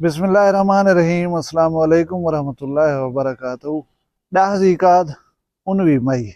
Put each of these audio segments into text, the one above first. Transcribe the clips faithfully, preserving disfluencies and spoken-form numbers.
بسم اللہ الرحمن الرحیم۔ السلام علیکم ورحمۃ اللہ وبرکاتہ۔ ݙاہ ذی قعد، انوی مئی،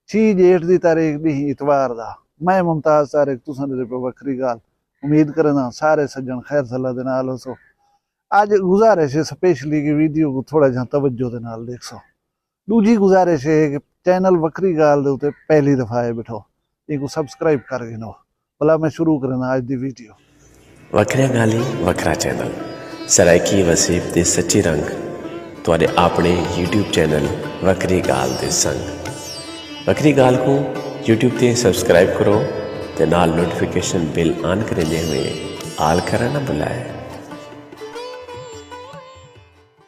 چھی ڄیٹھ دی تاریخ، ݙینہہ اتوار دا۔ میں ممتاز طارق، تساں ݙیہدے پئے وکھری ڳالھ۔ امید کرینداں سارے سڄݨ خیر صلاح دے نال ہوسو۔ اڄ گزارش ہے سپیشلی کہ ویڈیو کوں تھوڑا جہاں توجہ دے نال ݙیکھسو۔ ݙوجھی گزارش ہے کہ چینل وکھری ڳالھ دے اتے پہلی دفعہ آئے ٻیٹھو، اینکوں سبسکرائب کر گھنو۔ بھلا میں شروع کرینداں اڄ دی ویڈیو۔ وکھریاں ڳالھیں، وکھرا چینل، سرائیکی وسیب دے سچے رنگ، تہاݙے آپݨے یوٹیوب چینل وکھری ڳالھ دے سنگ۔ وکھری ڳالھ کوں یوٹیوب تے سبسکرائب کرو تے نال نوٹیفیکیشن بیل آن کریندے ہوئے آل کرݨ نہ بھلائے۔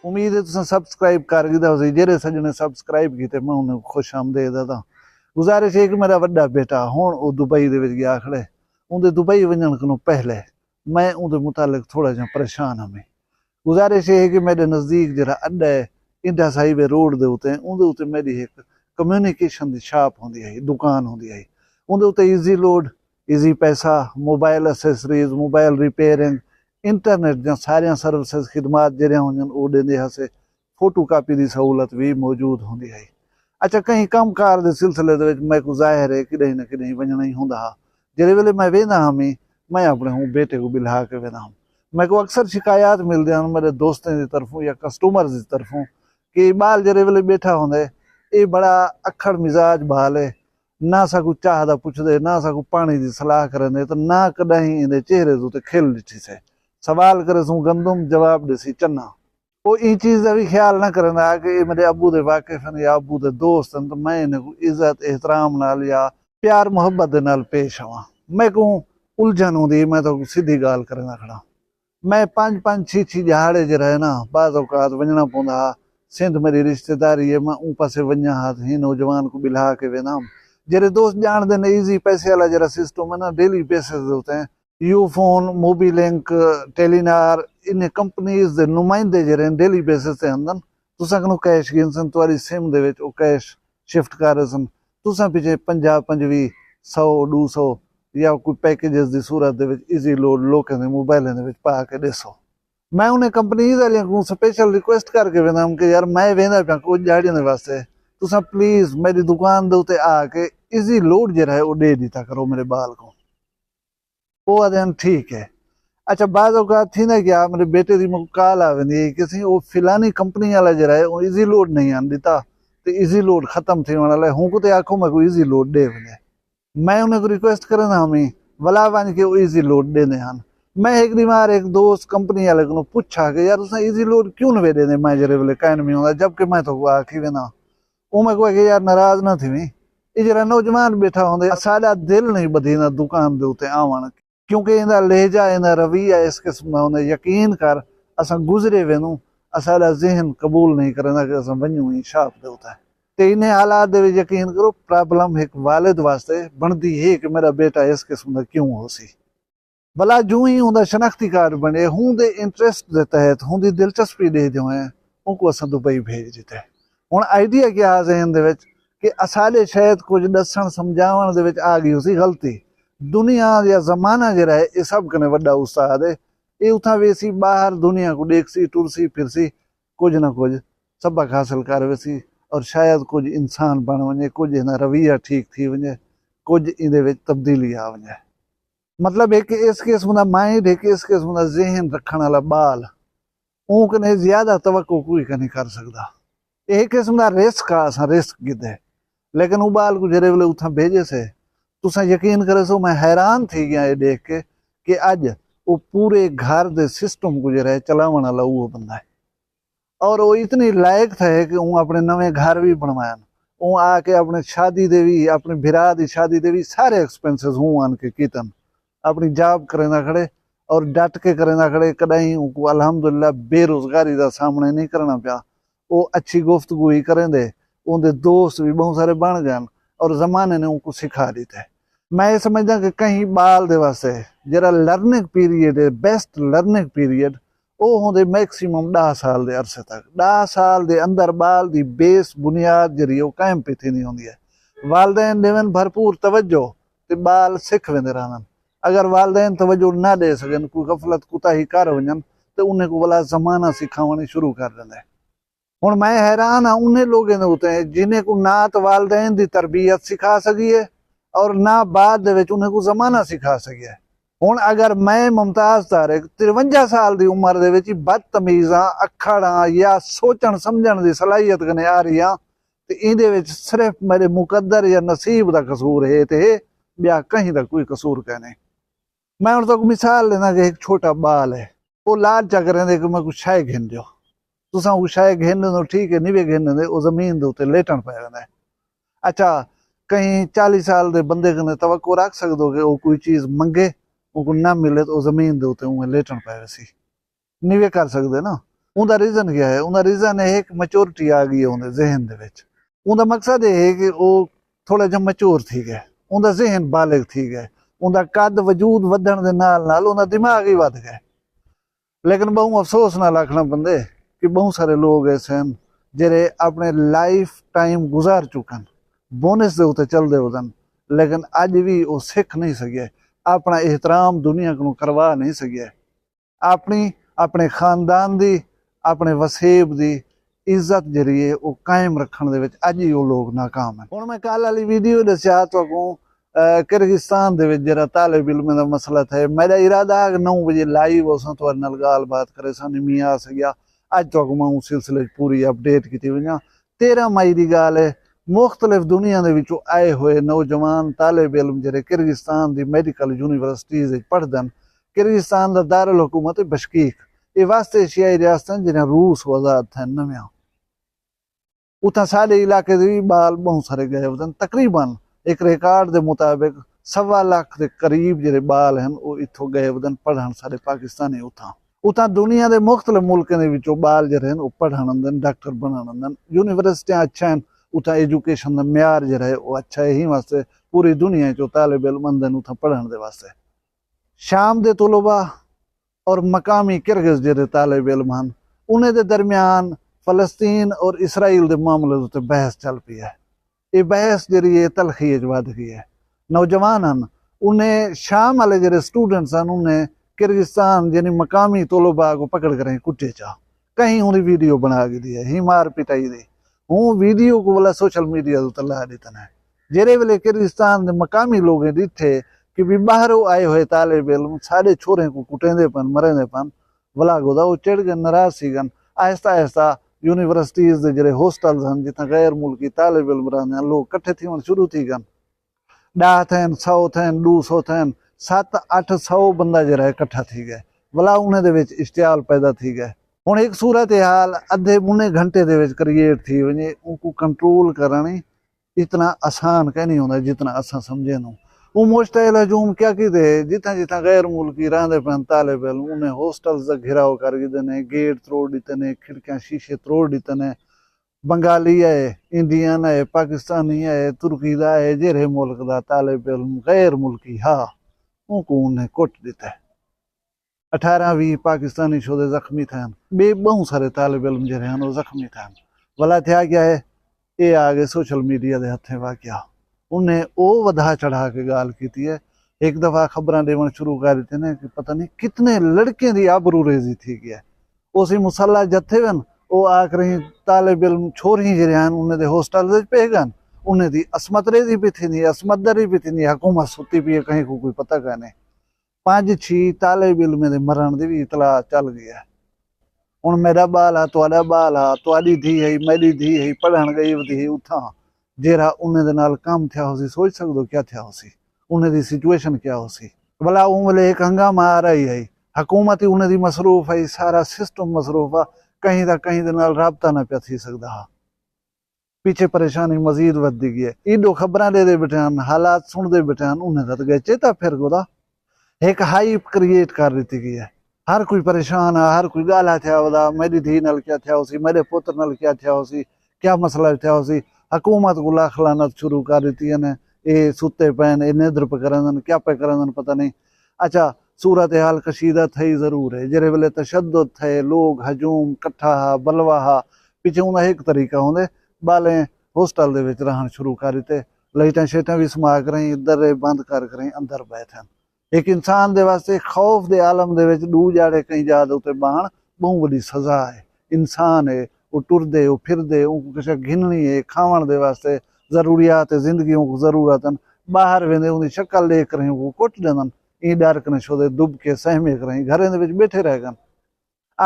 امید ہے تساں سبسکرائب کر گھدا ہوسی۔ جیڑھے سڄݨے سبسکرائب کیتے، میں انہیں خوش آمدید آہداں۔ گزارش ہے کہ میݙا وݙا بیٹا ہݨ او دبئی دے وچ ڳیا کھڑے، اوندے دبئی ونڄݨ کنوں پہلے میں اوندے متعلق تھوڑا جہاں پریشان ہمی۔ گزارش یہ ہے کہ میݙے نزدیک جیڑھا اݙا ہے، انڈس ہائی وے روڈ دے اتے، اوندے اتے میݙی ہک کمیونیکیشن دی شاپ ہوندی ہئی، دکان ہوندی ہئی۔ اوندے اتے ایزی لوڈ، ایزی پیسہ، mobile accessories, mobile repairing, internet دیاں ساریاں سروسز، خدمات جیڑھیاں ہوندیاں او ݙیندے ہاسے۔ فوٹو کاپی دی سہولت وی موجود ہوندی ہئی۔ اچھا، کہیں کم کار دے سلسلے دے وچ میکوں ظاہر ہے کݙاہیں نہ کݙاہیں ونڄݨا ہی ہوندا ہا۔ جیڑھے ویلے میں ویندا ہامی، میں اپݨے ہوں بیٹے کوں ٻلھا کے ویندا ہم۔ میکوں اکثر شکایات ملدیاں ہن میݙے دوستیں دی طرفوں یا کسٹمرز دی طرفوں کہ اے ٻال جیڑھے ویلے ٻیٹھا ہوندے، اے بڑا اکھڑ مزاج ٻال ہے، نہ ساکوں چاہ دا پچھدے، نہ ساکوں پاݨی دی صلاح کریندے، تے نہ کݙاہیں ایندے چہرے دے اتے کھل ݙٹھیسے۔ سوال کریسوں گندم، جواب ݙیسی چنا۔ او ایں چیز دا وی خیال نہ کریندا کہ اے میݙے ابو دے واقف ہن یا ابو دے دوست ہن، تے میں انہیں کوں عزت، احترام نال یا پیار محبت دے نال پیش آواں۔ میکوں الجھن ہوندی ہے، میں تہاکوں سدھی ڳالھ کریندا کھڑاں۔ میں پنج پنج چھی چھی ݙیہاڑے جیڑھا ہے نا، بعض اوقات ونڄݨا پوندا ہا۔ سندھ میݙی رشتہ داری ہے، میں اوں پاسے ونڄاں ہا تے ہیں نوجوان کوں ٻلھا کے ویندا ہم۔ جیڑھے دوست ڄاݨدے نے ایزی پیسے والا جیڑھا سسٹم ہے نا، ڈیلی بیسس دے اتے Ufone, Mobilink, Telenor, انہیں کمپنیز دے نمائندے جیڑھے ہن ڈیلی بیسس تے آندن، تساں کنوں کیش گھنسن، تہاݙی سم دے وچ او کیش شفٹ کر ݙیسن۔ تساں پچھے پنجاہ، پنجویہہ، سو، ݙو سو یا کوئی پیکیجز دی صورت دے وچ ایزی لوڈ لوکیں دے موبائلیں دے وچ پا کے ݙیسو۔ میں انہیں کمپنیز والیاں کوں سپیشل ریکویسٹ کر کے ویندا ہم کہ یار، میں ویندا پیاں کجھ ݙیہاڑیاں دے واسطے، تساں پلیز میݙی دکان دے اتے آ کے ایزی لوڈ جیڑھا ہے او ݙے ݙتا کرو میݙے ٻال کوں۔ او آہدے ہن ٹھیک ہے۔ اچھا، بعض اوقات تھیندا کیا، میݙے بیٹے دی میکوں کال آ ویندی ہے کہ سئیں او فلانی کمپنی والا جیڑھا ہے او ایزی لوڈ نہیں آن ݙتا، تے ایزی لوڈ ختم تھیوݨ والا ہے، ہوں کوں تے آکھو میکوں ایزی لوڈ ݙے ونڄے۔ میں انہیں کوں ریکویسٹ کریندا ہمی، ولا ونڄ کے او ایزی لوڈ ݙیندے ہن۔ میں ہک ݙینہوار ہک دوست کمپنی والے کنوں پچھا کہ یار، تساں ایزی لوڈ کیوں نوے ݙیندے، میں جیڑھے ویلے کائنی ہوندا، جبکہ میں تہاکوں آکھی ویندا۔ او میکوں آکھے، یار، ناراض نہ تھیویں، اے جیڑھا نوجوان ٻیٹھا ہوندے، ساݙا دل نہیں ٻدھیندا دکان دے اتے آوݨ، کیونکہ ایندا لہجہ، ایندا رویہ اس قسم دا ہوندے۔ یقین کر، اساں گزرے ویندوں، اساݙا ذہن قبول نہیں کریندا کہ اساں ونڄوں ایں شاپ دے اتے۔ تے انہیں حالات دے وچ یقین کرو، پرابلم ہک والد واسطے بݨدی ہے کہ میݙا بیٹا اس قسم دا کیوں ہوسی۔ ولا جوں ہی اوندا شناختی کارڈ بݨے، ہوں دے انٹرسٹ دے تحت ہوں دی دلچسپی ݙیہدے ہوئے اونکوں اساں دبئی بھیج ݙتے۔ ہݨ آئیڈیا کیا ہا ذہن دے وچ کہ اساݙے شاید کجھ ݙسݨ سمجھاوݨ دے وچ آ ڳئی ہوسی غلطی۔ دنیا یا زمانہ جیڑھا ہے، اے سب کنیں وݙا استاد ہے۔ اے اتھاں ویسی، ٻاہر دنیا کوں ݙیکھسی، ٹرسی پھرسی، کجھ نہ کجھ سبق حاصل کر ویسی، اور شاید کجھ انسان بݨ ونڄے، کجھ ایندا رویہ ٹھیک تھی ونڄے، کجھ ایندے وچ تبدیلی آ ونڄے۔ مطلب، ہک اس قسم دا مائنڈ، ہک اس قسم دا ذہن رکھݨ والا ٻال، اوں کنیں زیادہ توقع کوئی کائنی کر سڳدا۔ اے ہک قسم دا رسک آ، اساں رسک گھدے۔ لیکن او ٻال کوں جیڑھے ویلے اتھاں بھیجے سے، تساں یقین کریسو، میں حیران تھی ڳیاں اے ݙیکھ کے کہ اڄ او پورے گھر دے سسٹم کوں جیڑھا ہے چلاوݨ والا اوہو بندہ ہے۔ اور او اتنی لائق تھئے کہ اوں اپݨے نویں گھر وی بݨوائن۔ اوں آ کے اپݨے شادی دے وی، اپݨے بھرا دی شادی دے وی سارے ایکسپنسز ہوں آن کے کیتن۔ اپݨی جاب کریندا کھڑے اور ڈٹ کے کریندا کھڑے۔ کݙاہیں اونکوں الحمدللہ بے روزگاری دا سامݨے نہیں کرݨا پیا۔ او اچھی گفتگو ہی کریندے، اوندے دوست وی ٻہوں سارے بݨ ڳئن اور زمانے نے اونکوں سکھا ݙتے۔ میں اے سمجھداں کہ کہیں ٻال دے واسطے جیڑھا لرننگ پیریڈ ہے، بیسٹ لرننگ پیریڈ، او ہوندے میکسیمم ݙاہ سال دے عرصے تک۔ ݙاہ سال دے اندر ٻال دی بیس، بنیاد جیڑھی ہے، او قائم پئی تھیندی ہوندی ہے۔ والدین ݙیون بھرپور توجہ تے ٻال سکھ ویندے رہندن۔ اگر والدین توجہ نہ ݙے سڳن، کوئی غفلت، کوتاہی کر ونڄن، تے انہیں کوں ولا زمانہ سکھاوݨ شروع کر ݙیندے۔ ہݨ میں حیران ہاں انہیں لوگیں دے اتے جنہیں کوں نہ تاں والدین دی تربیت سکھا سڳیے اور نہ بعد دے وچ انہیں کوں زمانہ سکھا سڳیے۔ ہݨ اگر میں ممتاز طارق ترونجا سال دی عمر دے وچ بدتمیزاں، اکھڑاں یا سوچݨ سمجھݨ دی صلاحیت کنے آرہی ہاں تے ایندے وچ صرف میݙے مقدر یا نصیب دا قصور ہے تے ٻیا کہیں دا کوئی قصور کائنی۔ میں ہݨ تہاکوں مثال ݙینداں کہ ہک چھوٹا ٻال ہے، او لاڈ چا کریندے کہ میکوں شئے گھن ݙیو۔ تساں اوکوں شئے گھن ݙیندو، ٹھیک ہے، نیوے گھن ݙیندے، او زمین دے اتے لیٹݨ پئے ویندے۔ اچھا، کہیں چالیہہ سال دے بندے کنے توقع رکھ سڳدو کہ او کوئی چیز منگے، اوکوں نہ ملے تے او زمین دے اتے اونویں لیٹݨ پئے ویسی؟ نیوے کر سڳدے نا۔ اوندا ریزن کیا ہے؟ اوندا ریزن ہے ہک میچورٹی آ ڳئی ہے اوندے ذہن دے وچ۔ اوندا مقصد اے ہے کہ او تھوڑا جیہا میچور تھی ڳئے، اوندا ذہن بالغ تھی ڳئے، اوندا قد وجود ودھݨ دے نال نال اوندا دماغ ہی ودھ ڳئے۔ لیکن ٻہوں افسوس نال آکھݨا پوندے کہ ٻہوں سارے لوگ ایسے ہن جیڑھے اپݨے لائف ٹائم گزار چکن، بونس دے اتے چلدے ودن، لیکن اڄ وی او سکھ نہیں سڳئے، اپݨا احترام دنیا کنوں کروا نہیں سڳئے۔ اپݨی، اپݨے خاندان دی، اپݨے وسیب دی عزت جیڑھی ہے او قائم رکھݨ دے وچ اڄ ہی او لوگ ناکام ہن۔ ہݨ میں کل آلی ویڈیو ݙسیا تہاکوں، اے، کرغزستان دے وچ جیڑھا طالب علمیں دا مسئلہ تھئے، میݙا ارادہ ہا کہ نو وڄے لائیو ہوساں تہاݙے نال ڳالھ بات کریساں، نی میاں آ سڳیا۔ اڄ تہاکوں میں اوں سلسلے وچ پوری اپڈیٹ کیتی ونڄاں۔ تیرہ مئی دی ڳالھ ہے، مختلف دنیا دے وچوں آئے ہوئے نوجوان طالب علم جیڑھے کرغزستان دی میڈیکل یونیورسٹیز وچ پڑھدن، کرغزستان دا دارالحکومت ہے بشکیک، اے وسط ایشیائی ریاستاں جیڑھیاں روس کوں آزاد تھئن نویاں۔ اتھاں ساݙے علاقے دے وی ٻال ٻہوں سارے ڳئے ودن، تقریبا ہک ریکارڈ دے مطابق سوا لکھ دے قریب جیڑھے ٻال ہن او اتھوں ڳئے ودن پڑھݨ ساݙے پاکستانی اتھاں۔ اتھاں دنیا دے مختلف ملکیں دے وچوں ٻال جیڑھے ہن او پڑھݨ آندن، ڈاکٹر بݨݨ آندن، یونیورسٹیاں اچھا ہن، اتھاں ایجوکیشن دا معیار جیڑھا ہے او اچھا ہے، ایں واسطے پوری دنیا چوں طالب علم آندن اتھاں پڑھݨ دے واسطے۔ شام دے طلباء اور مقامی کرغز جیڑھے طالب علم ہن، انہیں دے درمیان فلسطین اور اسرائیل دے معاملے دے اتے بحث چل پئی ہے۔ اے بحث جیڑھی ہے تلخی اچ ودھ ڳئی ہے۔ نوجوان ہن، انہیں شام والے جیڑھے سٹوڈنٹس ہن، انہیں کرغزستان یعنی مقامی طلباء کوں پکڑ کریں کٹے چا، کہیں ہوندی ویڈیو بݨا گھدی ہے، ہی مار پٹائی دی۔ ہوں ویڈیو کوں ولا سوشل میڈیا تے لا ݙتن ہے۔ جیڑھے ویلے کرغزستان دے مقامی لوگیں ݙٹھے کہ وی ٻاہروں آئے ہوئے طالب علم ساݙے چھوریں کوں کٹیندے پن، مریندے پن، ولا گودا او چڑ ڳن، ناراض تھی ڳن۔ آہستہ آہستہ یونیورسٹیز دے جیڑھے ہاسٹلز ہن، جتھاں غیر ملکی طالب علم رہندے ہن، لوگ کٹھے تھیوݨ شروع تھی ڳن۔ ݙاہ تھئن، سو تھئن، ݙو سو تھئن، ست اٹھ سو بندہ جیڑھا ہے کٹھا تھی ڳئے۔ ولا انہیں دے وچ اشتعال پیدا تھی ڳئے۔ ہݨ ہک صورتحال ادھے منے گھنٹے دے وچ کریئیٹ تھی ونڄے، اونکوں کنٹرول کرݨ اتنا آسان کائنی ہوندا جتنا اساں سمجھیندوں۔ اوں مشتعل ہجوم کیا کیتے، جتھاں جتھاں غیر ملکی رہندے پئن طالب علم، انہیں ہاسٹلز دا گھیراؤ کر گھدے نے، گیٹ تروڑ ݙتے نے، کھڑکیاں شیشے تروڑ ݙتے نے۔ بنگالی آئے، انڈین آئے، پاکستانی آئے، ترکی دا آئے، جیرھے ملک دا طالب علم غیر ملکی ہا، اونکوں انہیں کٹ ݙتے۔ اٹھارہ ویہہ پاکستانی شودے زخمی تھئن، ٻئے ٻہوں سارے طالب علم جیرھے ہن او زخمی تھئن۔ ولا تھیا کیا ہے؟ اے آ ڳئے سوشل میڈیا دے ہتھیں واقعہ۔ انہیں او ودھا چڑھا کے ڳالھ کیتی ہے۔ ہک دفعہ خبراں ݙیوݨ شروع کر ݙتے نے کہ پتہ نہیں کتنے لڑکیں دی آبرو ریزی تھی ڳئی ہے۔ او سی مسلح جتھے ون، او آکھ رہی طالب علم چھوہریں جیرھے ہن انہیں دے ہاسٹل وچ پئے ڳن، انہیں دی عصمت ریزی پئی تھیندی، عصمت دری پئی تھیندی، حکومت ستی پئی ہے، کہیں کوں کوئی پتہ کائنی۔ پنج چھی طالب علمیں دے مرݨ دی وی اطلاع چل ڳئی ہے۔ ہݨ میݙا ٻال ہا، تہاݙا ٻال ہا، تہاݙی دھی ہئی، میݙی دھی ہئی، پڑھݨ ڳئی ودی ہئی اتھاں، جیرھا انہیں دے نال کم تھیا ہوسی، سوچ سڳدو کیا تھیا ہوسی، انہیں دی سچویشن کیا ہوسی۔ ولا اوں ویلے ہک ہنگامہ آ رہی ہئی، حکومت ہی انہیں دی مصروف ہئی، سارا سسٹم مصروف ہا، کہیں دا کہیں دے نال رابطہ نہ پیا تھی سڳدا ہا۔ پچھے پریشانی مزید ودھدی ڳئی ہے۔ ایݙو خبراں ݙیندے ٻیٹھے ہن، حالات سݨدے ٻیٹھے ہن، انہیں دا تاں ڳئے چیتا پھر ڳودا۔ ہک ہائپ کریئیٹ کر ݙتی ڳئی ہے۔ ہر کوئی پریشان ہے، ہر کوئی ڳالھا تھیا ودا، میݙی دھی نال کیا تھیا ہوسی، میݙے پتر نال کیا تھیا ہوسی، کیا مسئلہ تھیا ہوسی۔ حکومت کوں لکھ لعنت شروع کر ݙتی ہے نے، اے ستے پئن، اے ندر پئے کریندن، کیا پئے کریندن پتہ نہیں۔ اچھا، صورتحال کشیدہ تھئی ضرور ہے۔ جیرھے ویلے تشدد تھئے، لوگ ہجوم، کٹھا ہا، بلوا ہا، پچھے اوندا ہک طریقہ ہوندے، ٻالیں ہاسٹل دے وچ رہݨ شروع کر ݙتے، لائٹاں شیٹاں وی سما کرائیں، درے بند کر کرائیں اندر ٻہہ تھئن۔ ہک انسان دے واسطے خوف دے عالم دے وچ ݙو ڄاڑے کہیں جاہ دے اتے ٻہݨ ٻہوں وݙی سزا ہے۔ انسان ہے، او ٹردے، او پھردے، اونکوں کجھ گھنݨی ہے، کھاوݨ دے واسطے ضروریات ہے، زندگی اونکوں ضرورت ہن، ٻاہر ویندے اوندی شکل ݙیکھ کرہیں اونکوں کٹ ݙیندن۔ ایں ݙر کنیں شودے دٻ کے سہمے کرہیں گھریں دے وچ ٻیٹھے رہ ڳن۔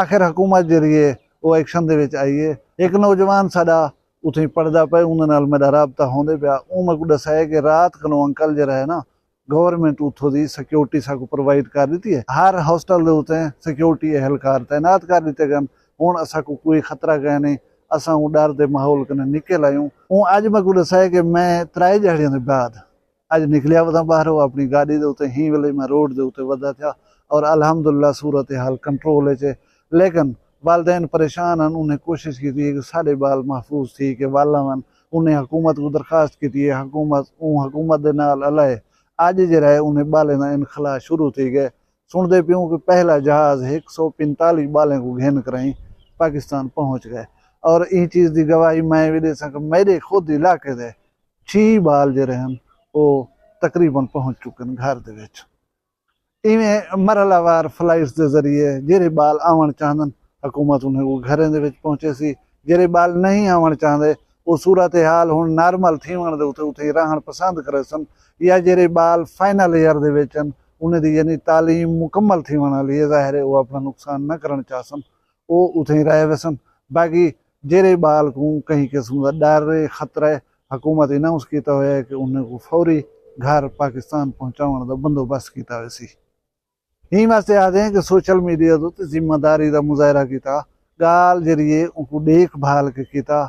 آخر حکومت جیڑھی ہے او ایکشن دے وچ آئی ہے۔ ہک نوجوان ساݙا اتھیں پڑھدا پئے، اوندے نال میݙا رابطہ ہوندے پیا۔ اوں میکوں ݙسائے کہ رات کنوں انکل جیڑھا ہے نا، گورنمنٹ اتھوں دی سیکیورٹی ساکوں پرووائیڈ کر ݙتی ہے۔ ہر ہاسٹل دے اتیں سیکیورٹی اہلکار تعینات کر ݙتے ڳن۔ ہݨ اساکوں کوئی خطرہ کائنی، اساں اوں ݙر دے ماحول کنیں نکل آیوں۔ اوں اڄ میکوں ݙسائے کہ میں ترائے ݙیہاڑیاں دے بعد اڄ نکلیا وداں ٻاہروں اپݨی گاݙی دے اتے، ہیں ویلے میں روڈ دے اتے ودا تھیا اور الحمدللہ صورتحال کنٹرول اچ ہے۔ لیکن والدین پریشان ہن، انہیں کوشش کیتی ہے کہ ساݙے ٻال محفوظ تھی کے ول آون۔ انہیں حکومت کوں درخواست کیتی ہے، حکومت، اوں حکومت دے نال الائے۔ اڄ جیڑھا ہے انہیں ٻالیں دا انخلا شروع تھی ڳئے۔ سݨدے پیوں کہ پہلا جہاز ہک سو پنتالیس ٻالیں کوں گھن کرائیں پاکستان پہنچ ڳئے۔ اور ایں چیز دی گواہی میں وی ݙے سڳاں کہ میݙے خود علاقے دے چھی ٻال جیڑھے ہن، او تقریباً پہنچ چکن گھر دے وچ۔ ایویں مرحلہ وار فلائٹس دے ذریعے جیڑھے ٻال آوݨ چاہندن، حکومت انہیں کوں گھریں دے وچ پہنچیسی۔ جیڑھے ٻال نہیں آوݨ چاہندے، او صورتحال ہݨ نارمل تھیوݨ دے اتے اتھیں رہݨ پسند کریسن، یا جیڑھے ٻال فائنل ایئر دے وچ ہن، انہیں دی یعنی تعلیم مکمل تھیوݨ آلی ہے، ظاہر ہے او اپݨا نقصان نہ کرݨ چاہسن۔ او اتھیں رہ ویسن۔ باقی جیڑھے ٻال کوں کہیں قسم دا ݙر ہے، خطرہ ہے، حکومت اناؤنس کیتا ہویا ہے کہ انہیں کوں فوری گھر پاکستان پہنچاوݨ دا بندوبست کیتا ویسی۔ ایں واسطے آہدے ہیں کہ سوشل میڈیا دے اتے ذمہ داری دا مظاہرہ کیتا، ڳالھ جیڑھی ہے اونکوں ݙیکھ بھال کے کیتا،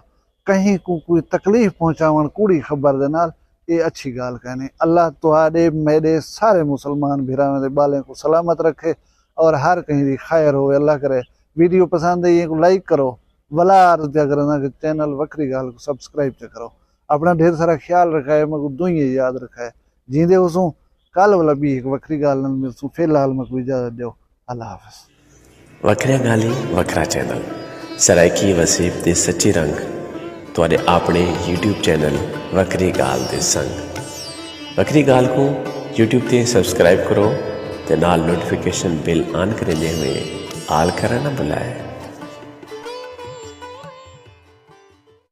کہیں کوں کوئی تکلیف پہنچاوݨ کوڑی خبر دے نال، اے اچھی ڳالھ کائنی۔ اللہ تہاݙے میݙے سارے مسلمان بھراویں دے ٻالیں کوں سلامت رکھے اور ہر کہیں دی خیر ہووے۔ اللہ کرے ویڈیو پسند آئی ہے کوں لائک کرو، ولا عرض کیا کرینداں کہ چینل وکھری ڳالھ کوں سبسکرائب چا کرو۔ اپݨا ڈھیر سارا خیال رکھائے، میکوں دعائیں یاد رکھائے۔ جیندے ہوسوں، کل ولا ٻی ہک وکھری ڳالھ نال ملسوں۔ فی الحال میکوں اجازت ݙیو، اللہ حافظ۔ وکھریاں ڳالھیں، وکھرا چینل، سرائیکی وسیب دے سچے رنگ، تہاݙے اپݨے یوٹیوب چینل وکھری ڳالھ دے سنگ۔ وکھری ڳالھ کوں یوٹیوب تے سبسکرائب کرو تے نال نوٹیفیکیشن بیل آن کریندے ہوئے آل کرݨ نہ بھلائے۔